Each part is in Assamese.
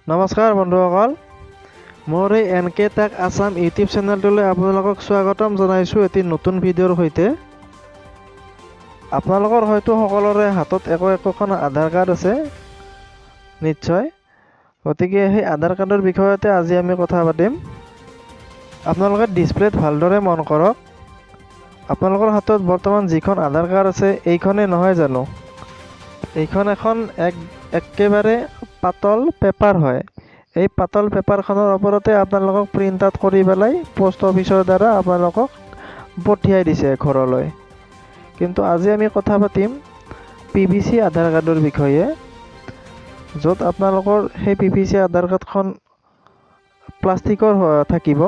নমস্কাৰ বন্ধুসকল, মোৰ এই N K tech Assam YouTube চেনেলটোলৈ আপোনালোকক স্বাগতম জনাইছোঁ এটি নতুন ভিডিঅ'ৰ সৈতে। আপোনালোকৰ হয়তো সকলোৰে হাতত একো একোখন আধাৰ কাৰ্ড আছে নিশ্চয়। গতিকে সেই আধাৰ কাৰ্ডৰ বিষয়তে আজি আমি কথা পাতিম। আপোনালোকে ডিছপ্লেত ভালদৰে মন কৰক। আপোনালোকৰ হাতত বৰ্তমান যিখন আধাৰ কাৰ্ড আছে এইখনেই নহয় জানো? এইখন এখন একেবাৰে পাতল পেপাৰ হয়। এই পাতল পেপাৰখনৰ ওপৰতে আপোনালোকক প্ৰিণ্ট আউট কৰি পেলাই পষ্ট অফিচৰ দ্বাৰা আপোনালোকক পঠিয়াই দিছে ঘৰলৈ। কিন্তু আজি আমি কথা পাতিম পি ভি চি আধাৰ কাৰ্ডৰ বিষয়ে, য'ত আপোনালোকৰ সেই পি ভি চি আধাৰ কাৰ্ডখন প্লাষ্টিকৰ থাকিব।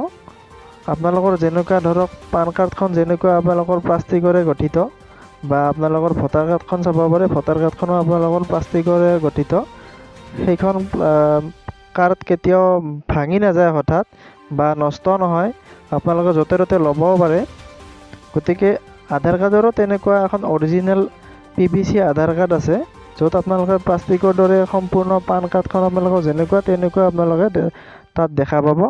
আপোনালোকৰ যেনেকুৱা ধৰক পান কাৰ্ডখন যেনেকুৱা আপোনালোকৰ প্লাষ্টিকৰে গঠিত, বা আপোনালোকৰ ভোটাৰ কাৰ্ডখন চাব পাৰে, ভোটাৰ কাৰ্ডখনো আপোনালোকৰ প্লাষ্টিকৰে গঠিত। সেইখন কাৰ্ড কেতিয়াও ভাঙি নাযায় হঠাৎ বা নষ্ট নহয়, আপোনালোকে য'তে ত'তে ল'বও পাৰে। গতিকে আধাৰ কাৰ্ডৰো তেনেকুৱা এখন অৰিজিনেল পি ভি চি আধাৰ কাৰ্ড আছে, য'ত আপোনালোকে প্লাষ্টিকৰ দৰে সম্পূৰ্ণ পান কাৰ্ডখন আপোনালোকৰ যেনেকুৱা তেনেকুৱা আপোনালোকে তাত দেখা পাব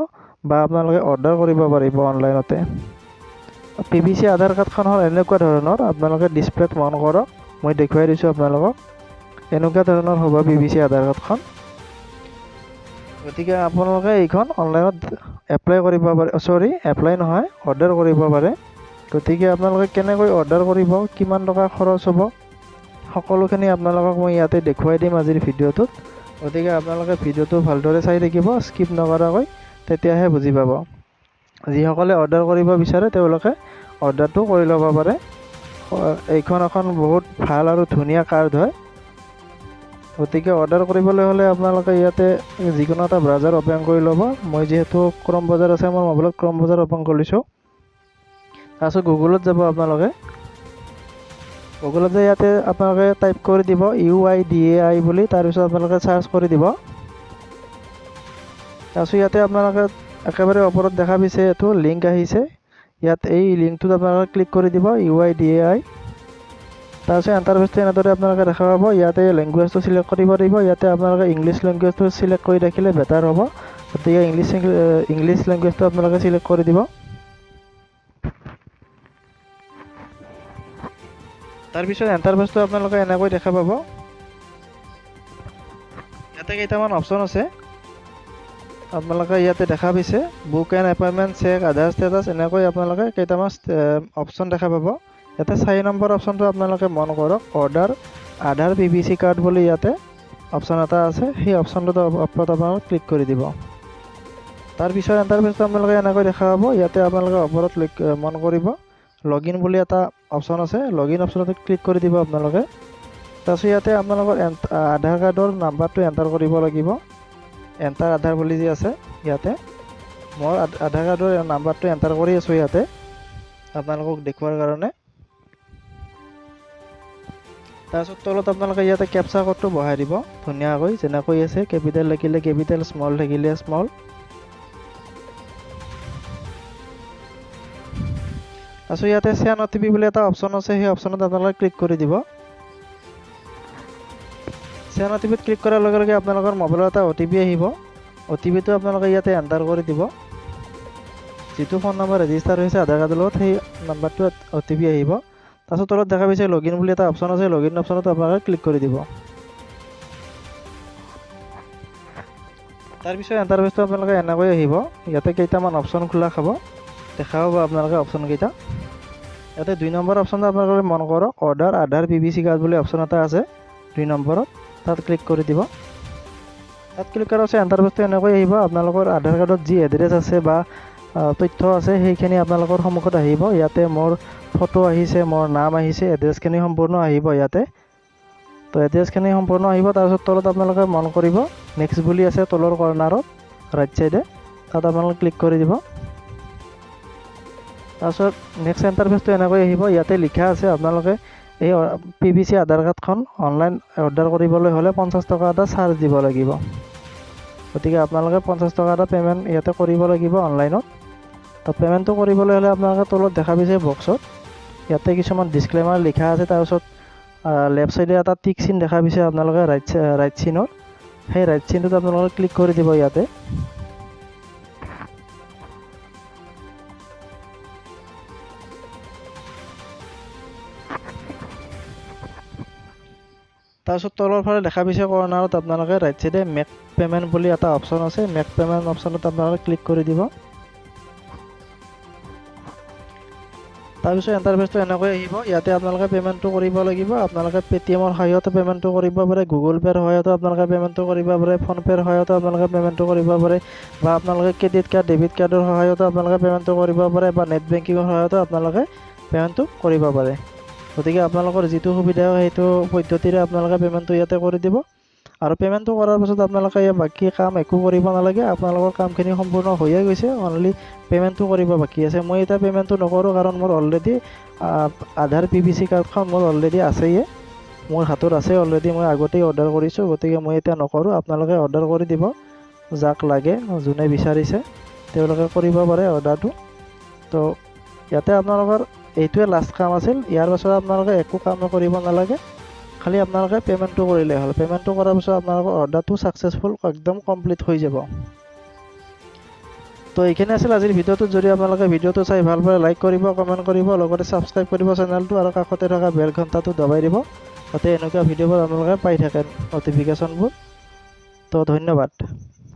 বা আপোনালোকে অৰ্ডাৰ কৰিব পাৰিব অনলাইনতে। পি ভি চি আধাৰ কাৰ্ডখন হ'ল এনেকুৱা ধৰণৰ, আপোনালোকে ডিছপ্লেত মন কৰক, মই দেখুৱাই দিছোঁ আপোনালোকক। এনেকুৱা ধৰণৰ হ'ব পি ভি চি আধাৰ কাৰ্ডখন। গতিকে আপোনালোকে এইখন অনলাইনত এপ্লাই কৰিব পাৰে, চৰি এপ্লাই নহয়, অৰ্ডাৰ কৰিব পাৰে। গতিকে আপোনালোকে কেনেকৈ অৰ্ডাৰ কৰিব, কিমান টকা খৰচ হ'ব, সকলোখিনি আপোনালোকক মই ইয়াতে দেখুৱাই দিম আজিৰ ভিডিঅ'টোত। গতিকে আপোনালোকে ভিডিঅ'টো ভালদৰে চাই থাকিব, স্কিপ নকৰাকৈ, তেতিয়াহে বুজি পাব। যিসকলে অৰ্ডাৰ কৰিব বিচাৰে তেওঁলোকে অৰ্ডাৰটো কৰি ল'ব পাৰে। এইখন এখন বহুত ভাল আৰু ধুনীয়া কাৰ্ড হয়। গতিকে অৰ্ডাৰ কৰিবলৈ হ'লে আপোনালোকে ইয়াতে যিকোনো এটা ব্ৰাউজাৰ অ'পেন কৰি ল'ব। মই যিহেতু ক্ৰম বজাৰ আছে মোৰ মোবাইলত, ক্ৰম বজাৰ অ'পেন কৰিছোঁ। তাৰপিছত গুগলত যাব আপোনালোকে। গুগলত যাই ইয়াতে আপোনালোকে টাইপ কৰি দিব U I D A I বুলি, তাৰপিছত আপোনালোকে চাৰ্চ কৰি দিব। তাৰপিছত ইয়াতে আপোনালোকে একেবাৰে ওপৰত দেখা পাইছে এইটো লিংক আহিছে, ইয়াত এই লিংকটোত আপোনালোকে ক্লিক কৰি দিব U I D A I. তাৰপিছত ইণ্টাৰফেচটো এনেদৰে আপোনালোকে দেখা পাব। ইয়াতে লেংগুৱেজটো চিলেক্ট কৰিব লাগিব। ইয়াতে আপোনালোকে ইংলিছ লেংগুৱেজটো চিলেক্ট কৰি ৰাখিলে বেটাৰ হ'ব। গতিকে ইংলিছ লেংগুৱেজটো আপোনালোকে চিলেক্ট কৰি দিব। তাৰপিছত ইণ্টাৰফেচটো আপোনালোকে এনেকৈ দেখা পাব। ইয়াতে কেইটামান অপশ্যন আছে, আপোনালোকে ইয়াতে দেখা পাইছে book and appointment, check Aadhaar status, এনেকৈ আপোনালোকে কেইটামান অপশ্যন দেখা পাব। ইয়াতে 4 নম্বৰ অপশ্যনটো আপোনালোকে মন কৰক, অৰ্ডাৰ আধাৰ পি ভি চি কাৰ্ড বুলি ইয়াতে অপশ্যন এটা আছে, সেই অপশ্যনটোত ওপৰত আপোনালোকে ক্লিক কৰি দিব। তাৰপিছত ইণ্টাৰফেচটো আপোনালোকে এনেকৈ দেখা পাব। ইয়াতে আপোনালোকে ওপৰত মন কৰিব লগ ইন বুলি এটা অপশ্যন আছে, লগ ইন অপশ্যনটোত ক্লিক কৰি দিব আপোনালোকে। তাৰপিছত ইয়াতে আপোনালোকৰ আধাৰ কাৰ্ডৰ নাম্বাৰটো এণ্টাৰ কৰিব লাগিব। এণ্টাৰ আধাৰ বুলি যি আছে ইয়াতে মোৰ আধাৰ কাৰ্ডৰ নাম্বাৰটো এণ্টাৰ কৰি আছোঁ ইয়াতে আপোনালোকক দেখুওৱাৰ কাৰণে। তাৰপিছত তলত আপোনালোকে ইয়াতে কেপচা কোডটো বহাই দিব ধুনীয়াকৈ, যেনেকৈ আছে, কেপিটেল থাকিলে কেপিটেল, স্মল থাকিলে স্মল। তাৰপিছত ইয়াতে চেণ্ড অ' টি পি বুলি এটা অপশ্যন আছে, সেই অপশ্যনত আপোনালোকে ক্লিক কৰি দিব। চেণ্ড অ' টি পিত ক্লিক কৰাৰ লগে লগে আপোনালোকৰ মোবাইলত এটা অ' টি পি আহিব। অ' টি পিটো আপোনালোকে ইয়াতে এণ্টাৰ কৰি দিব। যিটো ফোন নম্বৰ ৰেজিষ্টাৰ হৈছে আধাৰ কাৰ্ডৰ লগত, সেই নাম্বাৰটোত অ' টি পি আহিব। তাৰপিছত তলত দেখা পাইছে লগ ইন বুলি এটা অপশ্যন আছে, লগ ইন অপশ্যনত আপোনালোকে ক্লিক কৰি দিব। তাৰপিছত ইণ্টাৰফেচটো আপোনালোকে এনেকৈ আহিব। ইয়াতে কেইটামান অপশ্যন খোলা খাব, দেখা পাব আপোনালোকে অপশ্যনকেইটা। ইয়াতে 2 নম্বৰ অপশ্যনটো আপোনালোকে মন কৰক, অৰ্ডাৰ আধাৰ পি ভি চি কাৰ্ড বুলি অপশ্যন এটা আছে 2 নম্বৰত, তাত ক্লিক কৰি দিব। তাত ক্লিক কৰাৰ পিছত ইণ্টাৰফেচটো এনেকৈ আহিব। আপোনালোকৰ আধাৰ কাৰ্ডত যি এড্ৰেছ আছে বা তথ্য আছে সেইখিনি আপোনালোকৰ সন্মুখত আহিব। ইয়াতে মোৰ ফটো আহিছে, মোৰ নাম আহিছে, এড্ৰেছখিনি সম্পূৰ্ণ আহিব ইয়াতে। তো এড্ৰেছখিনি সম্পূৰ্ণ আহিব। তাৰপিছত তলত আপোনালোকে মন কৰিব নেক্সট বুলি আছে তলৰ কৰ্ণাৰত ৰাইট চাইডে, তাত আপোনালোকে ক্লিক কৰি দিব। তাৰপিছত নেক্সট ইণ্টাৰফেচটো এনেকৈ আহিব। ইয়াতে লিখা আছে আপোনালোকে এই পি ভি চি আধাৰ কাৰ্ডখন অনলাইন অৰ্ডাৰ কৰিবলৈ হ'লে 50 টকা এটা চাৰ্জ দিব লাগিব। গতিকে আপোনালোকে 50 টকা এটা পে'মেণ্ট ইয়াতে কৰিব লাগিব অনলাইনত। তো পে'মেণ্টটো কৰিবলৈ হ'লে আপোনালোকে তলত দেখা পাইছে বক্সত ইয়াতে কিছুমান ডিছক্লেমাৰ লিখা আছে। তাৰপিছত লেফ্ট চাইডে এটা টিক চিন দেখা পাইছে আপোনালোকে, ৰাইট চিনৰ, সেই ৰাইট চিনটোত আপোনালোকে ক্লিক কৰি দিব ইয়াতে। তাৰপিছত তলৰ ফালে দেখা পাইছে কৰ্ণাৰত আপোনালোকে ৰাইট চাইডে মেক পে'মেণ্ট বুলি এটা অপশ্যন আছে, মেক পে'মেণ্ট অপশ্যনত আপোনালোকে ক্লিক কৰি দিব। তাৰপিছত ইণ্টাৰফেচটো এনেকৈ আহিব। ইয়াতে আপোনালোকে পে'মেণ্টটো কৰিব লাগিব। আপোনালোকে পে'টিএমৰ সহায়তো পে'মেণ্টটো কৰিব পাৰে, গুগল পে'ৰ সহায়তো আপোনালোকে পে'মেণ্টটো কৰিব পাৰে, ফোনপে'ৰ সহায়তো আপোনালোকে পে'মেণ্টটো কৰিব পাৰে, বা আপোনালোকে ক্ৰেডিট কাৰ্ড, ডেবিট কাৰ্ডৰ সহায়তো আপোনালোকে পে'মেণ্টটো কৰিব পাৰে, বা নেট বেংকিঙৰ সহায়তো আপোনালোকে পে'মেণ্টটো কৰিব পাৰে। গতিকে আপোনালোকৰ যিটো সুবিধা হয় সেইটো পদ্ধতিৰে আপোনালোকে পে'মেণ্টটো ইয়াতে কৰি দিব। আৰু পে'মেণ্টটো কৰাৰ পাছত আপোনালোকে ইয়াত বাকী কাম একো কৰিব নালাগে, আপোনালোকৰ কামখিনি সম্পূৰ্ণ হৈয়ে গৈছে, অনলি পে'মেণ্টটো কৰিব বাকী আছে। মই এতিয়া পে'মেণ্টটো নকৰোঁ, কাৰণ মোৰ অলৰেডি আধাৰ PVC কাৰ্ডখন মোৰ অলৰেডি আছেয়ে, মোৰ হাতত আছে অলৰেডি, মই আগতেই অৰ্ডাৰ কৰিছোঁ, গতিকে মই এতিয়া নকৰোঁ। আপোনালোকে অৰ্ডাৰ কৰি দিব, যাক লাগে, যোনে বিচাৰিছে তেওঁলোকে কৰিব পাৰে অৰ্ডাৰটো। তো ইয়াতে আপোনালোকৰ এইটোৱে লাষ্ট কাম আছিল। ইয়াৰ পাছত আপোনালোকে একো কাম কৰিব নালাগে, খালি আপোনালোকে পে'মেণ্টটো কৰিলেই হ'ল। পে'মেণ্টটো কৰাৰ পিছত আপোনালোকৰ অৰ্ডাৰটো ছাকচেছফুল একদম কমপ্লিট হৈ যাব। তো এইখিনি আছিল আজিৰ ভিডিঅ'টোত। যদি আপোনালোকে ভিডিঅ'টো চাই ভাল পায়, লাইক কৰিব, কমেণ্ট কৰিব, লগতে ছাবস্ক্ৰাইব কৰিব চেনেলটো, আৰু কাষতে থকা বেল ঘণ্টাটো দবাই দিব, যাতে এনেকুৱা ভিডিঅ'বোৰ আপোনালোকে পাই থাকে ন'টিফিকেশ্যনবোৰ। তো ধন্যবাদ।